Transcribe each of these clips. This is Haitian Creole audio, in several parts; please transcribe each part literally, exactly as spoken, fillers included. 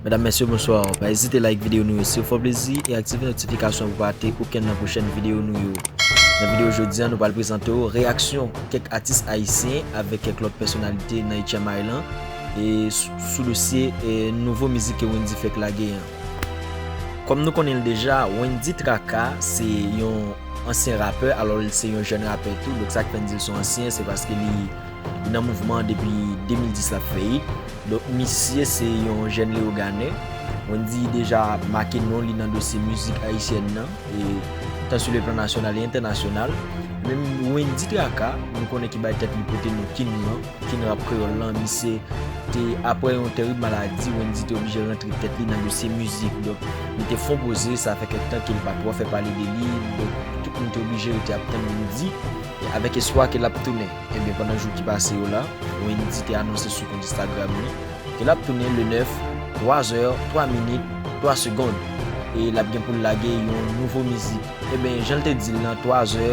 Medam, mesye, bonswa. Pa ezite like videyo nou yo si yo fè w plezi e aktive notifikasyon pou pa rate okenn nan pwochèn videyo nou yo. Nan videyo jodi a, nou pral prezante w reyaksyon kèk atis ayisyen avèk kèk lòt pèsonalite nan H M I lan e sou, sou dosye e nouvo mizik ke Wendyy fèk lage an. Kòm nou konnen l deja, Wendyy Traka se yon ansyen rapè, alò l se yon jèn rapè tou, donk sa k fè n di l se yon ansyen, se paske li, li nan mouvman an depi de mil dis l ap fè it. Donk misye se yon jèn Leyoganè. Wendyy deja make non li nan dosye mizik ayisyèn nan, e, tan sou le plan nasyonal e entènasyonal. Menm Wendyy Traka, nou konnen ki bay tèt li pote non King lan, King Rap Kreyòl lan, misye te, apre yon terib maladi, Wendyy te oblije rantre tèt li nan dosye mizik. Donk, li te fè yon poze, sa fè kèk tan ke l pa twò fè pale de li. Donk, tout moun te oblije rete ap tann Wendyy, e avèk espwa ke l ap tounen. Ebyen, pandan jou ki pase yo la, Wendyy te anonse sou kont Instagram li ke l ap tounen le nèf, twa zè, twa minit, twa segonn. E l ap gen pou l lage yon nouvo mizik. Ebyen, jan l te di l lan, twa zè,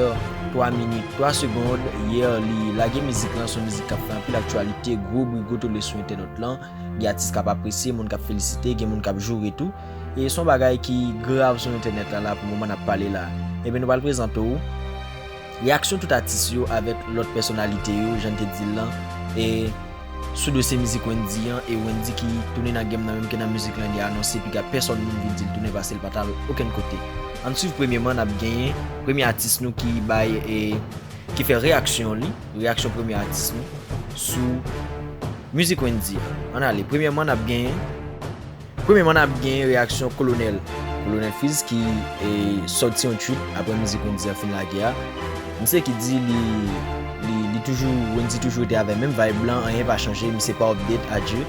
twa minit, twa segonn, yè li lage mizik lan, se yon mizik k ap fè anpil aktyalite, gwo bri, gwo tole sou entènèt lan. Gen atis k ap apresye, moun k ap felisite, gen moun k ap joure tou. E se yon bagay ki grav sou entènèt la, la pou moman n ap pale la. Ebyen, nou pral prezante w reyaksyon tout atis yo avèk lòt pèsonalite yo, jan n te di l lan, e sou dosye mizik Wendyy an, e Wendyy ki tounen nan game nan menm ke nan mizik lan li anonse piga pèsòn moun vin di l tounen paske l pa t al okenn kote. Ann swiv premyeman, n ap genyen premye atis nou ki bay, e, ki fè reyaksyon li, reyaksyon premye atis nou sou mizik Wendyy an. Ann ale, premyèman n ap genyen Premyèman, n ap gen reyaksyon Kolonèl. Kolonèl Freez ki, e, sòti yon tweet apre mizik Wendyy an fin lage a. Misye ki di li, li, li toujou, Wendyy toujou rete avè menm vibe lan, anyen pa chanje, misye pa update, adye.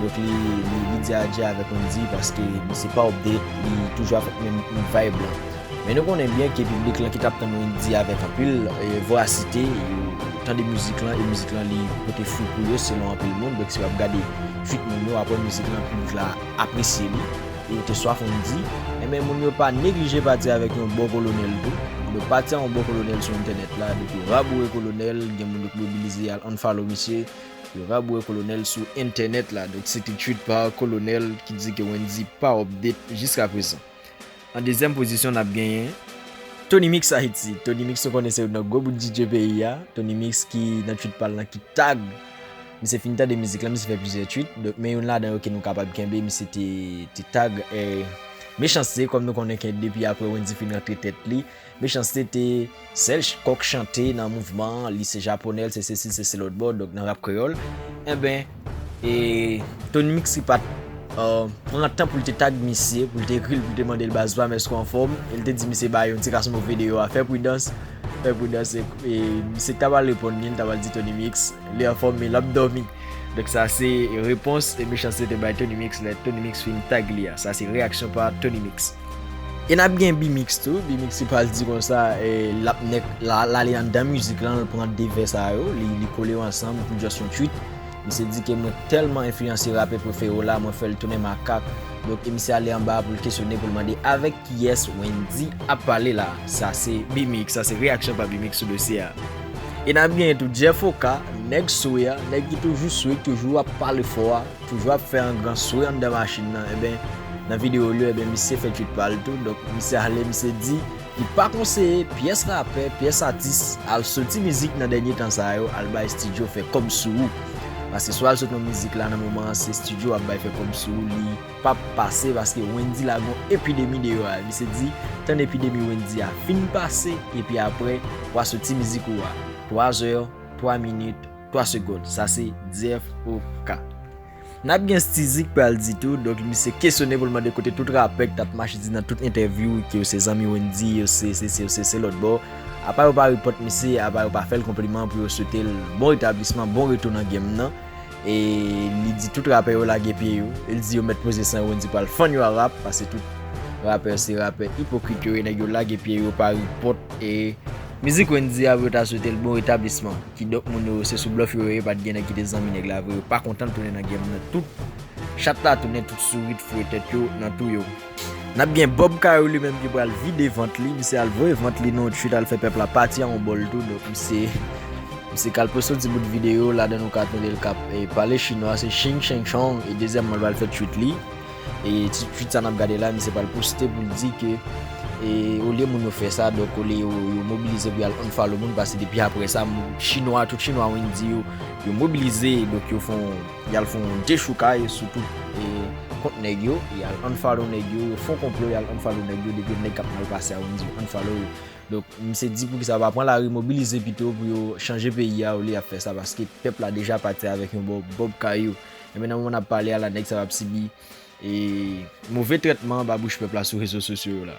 Donk li, li, li di adye avèk Wendyy paske misye pa update, li toujou avèk menm vibe lan. Men nou konnen byen ke piblik lan ki t ap tann Wendyy avèk anpil, e, vorasite, yo tande mizik lan, e mizik lan li pote fwi pou yo selon anpil moun. Donk si w ap gade tweet moun yo apre mizik lan, piblik la apresye li, e yo te swaf Wendyy. Enben, moun yo pa neglije pati avèk yon bon Kolonèl tou. Donk pati a yon bon Kolonèl sou entènèt la, donk yo raboure Kolonèl, gen moun yo k mobilize al unfollow misye, yo raboure Kolonèl sou entènèt la. Donk se te tweet pa Kolonèl ki di ke Wendyy pa update jiskaprezan. An dezyèm pozisyon, n ap genyen Tony Mix Haiti. Tony Mix, nou konnen se youn nan gwo bout D J peyi a. Tony Mix ki nan tweet pa l lan ki tag. Misye fin tande mizik lan, misye fè plizyè tweet. Donk, men youn ladan yo ke nou kapab kenbe, misye te, te tag, eh, Mechanste, kòm nou konnen ke depi apre Wendyy fin rantre tèt li, Mechanste te sèl ch-, kòk chante nan mouvman an, li se japonè, l se sesi, l se se lòt bò, donk nan rap kreyòl. Enben, e, Tony Mix ki pa t, e, pran tan pou l te tag misye, pou l te ekri l, pou l te mande l, "Baz pa m, èske w anfòm?" E l te di misye ba yon ti kas move deyò a, fè pridans, fè pridans, e, e misye ki ta pral reponn li, li ta pral di Tony Mix, li anfòm, men l ap dòmi. Donk sa se repons e Mechanste te bay Tony Mix lè Tony Mix fin tag li a. Sa se reyaksyon pa Tony Mix. E n ap gen B-Mix tou. B-Mix li pral di konsa, e, l ap nèk la, l ale anndan mizik lan, l pran de vè sa yo, li, li kole yo ansanm pou just yon tweet. Misye di ke mwen tèlman enfliyanse rapè prefere w la, mwen fè l tounen makak. Donk, e misye ale anba pou l kesyone, pou l mande avèk kiyès Wendyy ap pale la. Sa se B-Mix, sa se reyaksyon pa B-Mix sou dosye a. E n ap genyen tou Jeff Oka, nèg swe a, nèg ki toujou swe, ki toujou ap pale fò a, toujou ap fè yon gran swe anndan machin nan. Enben, nan videyo li yo, enben, misye fè tweet pa l tou. Donk, misye ale, misye di, li pa konseye pyès rapè, pyès atis al soti mizik nan dènye tan sa yo, al bay estidyo fè kòb sou ou. Paske si w al sot yon mizik la nan moman an, se estidyo ap bay fè kòb sou ou, li p ap pase paske Wendyy lage yon epidemi deyò a. Misye di, tann epidemi Wendyy a fin pase, epi apre, w a soti mizik ou a. Twa zè, twa minit, twa segonn. Sa se Jeff Oka. N ap gen Steezy k pral di tou, donk misye kesyone pou l mande kote tout rapè k t ap mache di nan tout entèvyou ke yo se zanmi Wendyy, yo se, se, se, yo se, se lòt bò. Apa yo pa repòt misye, apa yo pa fè l konpliman pou yo swete l bon retablisman, bon retou nan game nan. E li di tout rapè yo lage pye yo. E l di yo mèt poze san yo, Wendyy pral fann yo a rap, paske tout rapè se rapè ipokrit yo ye, nèg yo lage pye yo, pa repòt e mizik Wendyy a pou yo ta swete l bon retablisman. Kidonk moun yo se sou blòf yo ye, pa t gen nèg ki te zanmi nèg la vre, yo pa kontan l tounen nan game nan. Tout chat la tounen, tout sourit foure tèt yo nan tou yo. N ap gen Bob Caro li menm ki pral vide vant li, misye al voye vant li nan yon tweet al fè pèp la pati a yon bòl tou, donk misye, misye k al poste yon ti bout videyo ladan nou ka tande l k ap, e, pale chinwa, se Ching Cheng Chong, e dezyèmman l pral fè tweet li. E ti tweet sa n ap gade la, misye pral poste pou l di ke e olye moun yo fè sa, donk olye yo, yo mobilize pou y al unfollow moun, paske depi apre sa, moun, chinwa, tout chinwa Wendyy yo, yo mobilize, donk yo fè yon, y al fè yon dechoukay sou tout e kont nèg yo, y al unfollow nèg yo, yo fè yon konplo, y al unfollow nèg yo, depi nèg k ap mal pase a Wendyy yo unfollow yo. Donk, misye di poukisa yo pa pran lari, mobilize pito pou yo chanje peyi a, olye y ap fè sa, paske pèp la deja pati avèk yon bòb, bòb kay yo. Ebyen, nan moman n ap pale a la, nèg sa yo ap sibi e move trètman anba bouch pèp la sou rezo sosyo yo la.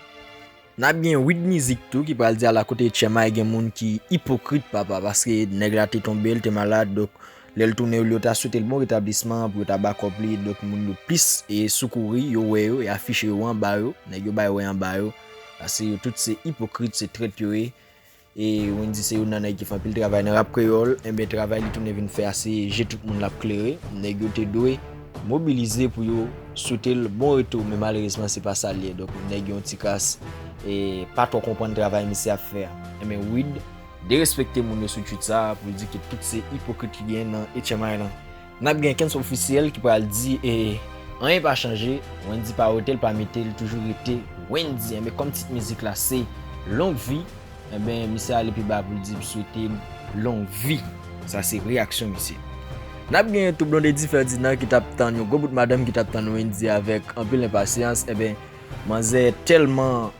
N ap gen Wid Mizik tou ki pral di ala kote H M I gen moun ki ipokrit papa, paske nèg la te tonbe, l te malad, donk lè l tounen, olye yo ta swete l bon retablisman pou yo ta bakòp li, donk moun yo plis e sou kouri, yo wè yo, e afiche yo anba yo, nèg yo bay wè anba yo, paske yo tout se ipokrit, se trèt yo ye. E Wendyy se youn nan nèg ki fè anpil travay nan rap kreyòl, enben travay li tounen vin fè a se je tout moun l ap klere. Nèg yo te dwe mobilize pou yo swete l bon retou, men malerezman se pa sa l ye. Donk nèg yo yon ti kras e pa twò konprann travay misye ap fè a. Enben Wid derespekte moun yo sou tweet sa a pou l di ke tout se ipokrit ki genyen nan H M I lan. N ap gen Kenson Ofisyèl ki pral di e anyen pa chanje, Wendyy pa wete l, pa mete l, toujou rete Wendyy. Enben kòm tit mizik la se Long Vi, enben misye ale pi ba pou l di m swete m long vi. Sa se reyaksyon misye. N ap gen tou Blondedy Ferdinand ki t ap tann, yon gwo bout madanm ki t ap tann Wendyy avèk anpil enpasyans. Enben manzè tèlman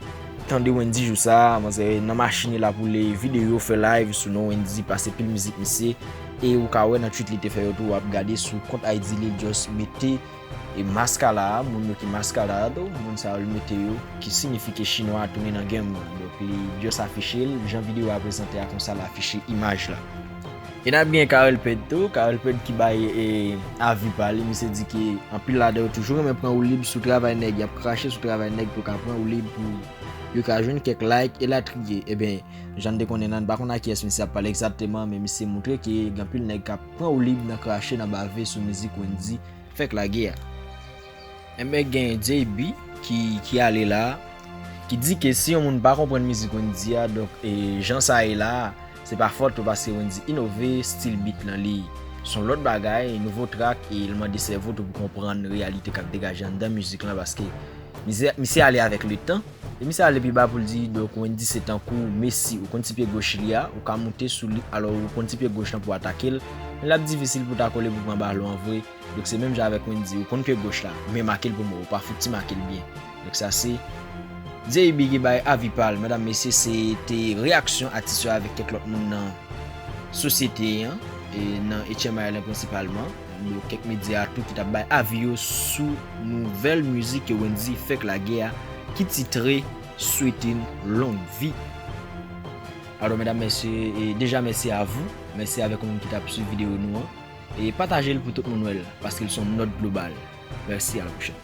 tande Wendyy jou sa a, manzè nan machin li l ap woule videyo, fè live sou non Wendyy, pase pil mizik misye. E ou ka wè nan tweet li te fè yo tou, w ap gade sou kont I G li, l just mete e maskara a, moun yo ki maskarad, moun sa yo l mete yo, ki siyifi ke chinwa a tounen nan game lan. Donk li just afiche l, jan videyo a prezante a, konsa l afiche imaj la. E n ap gen Carel Ped tou, Carel Ped ki bay e avi pa li, misye di ke anpil ladan yo toujou renmen pran woulib sou travay nèg, y ap krache sou travay nèg pou yo ka pran woulib pou yo ka jwenn kèk like elatriye. Ebyen, jan n te konnen nan, n pa konn a kiyès misye ap pale egzakteman, men misye montre ke gen anpil nèg k ap pran woulib nan krache, nan bave sou mizik Wendyy fèk lage a. Enben gen J B ki, ki ale la, ki di ke si yon moun pa konprann mizik Wendyy a, donk e jan sa ye la, se pa fòt ou, paske Wendyy inove, stil beat lan li s on lòt bagay, nouvo track, e l mande sèvo tou pou konprann reyalite k ap degaje anndan mizik lan, paske misye, misye ale avèk letan. E misye ale pi ba pou l di, donk Wendyy se tankou Messi, ou konn ti pye goch li a, ou ka moute sou li, alò ou konn ti pye goch lan pou atake l, men l ap difisil pou ta kole pou pran balon an vre. Donk se menm jan avèk Wendyy, ou konn pye goch la, men make l pou mwen, ou pa fouti make l byen. Donk sa se J B ki bay avi pa l. Medam, mesye, se te reyaksyon atis yo avèk kèk lòt moun nan sosyete an, e nan H M I lan prensipalman. Donk kèk medya tou ki t ap bay avi yo sou nouvèl mizik ke Wendyy fèk lage a, ki titre Swete m long vi. Alò medam, mesye, e deja mèsi a vou, mèsi avèk ou menm ki t ap swiv videyo nou an, e pataje l pou tout moun wè l, paske l se yon nòt global. Mèsi, a la pwochèn.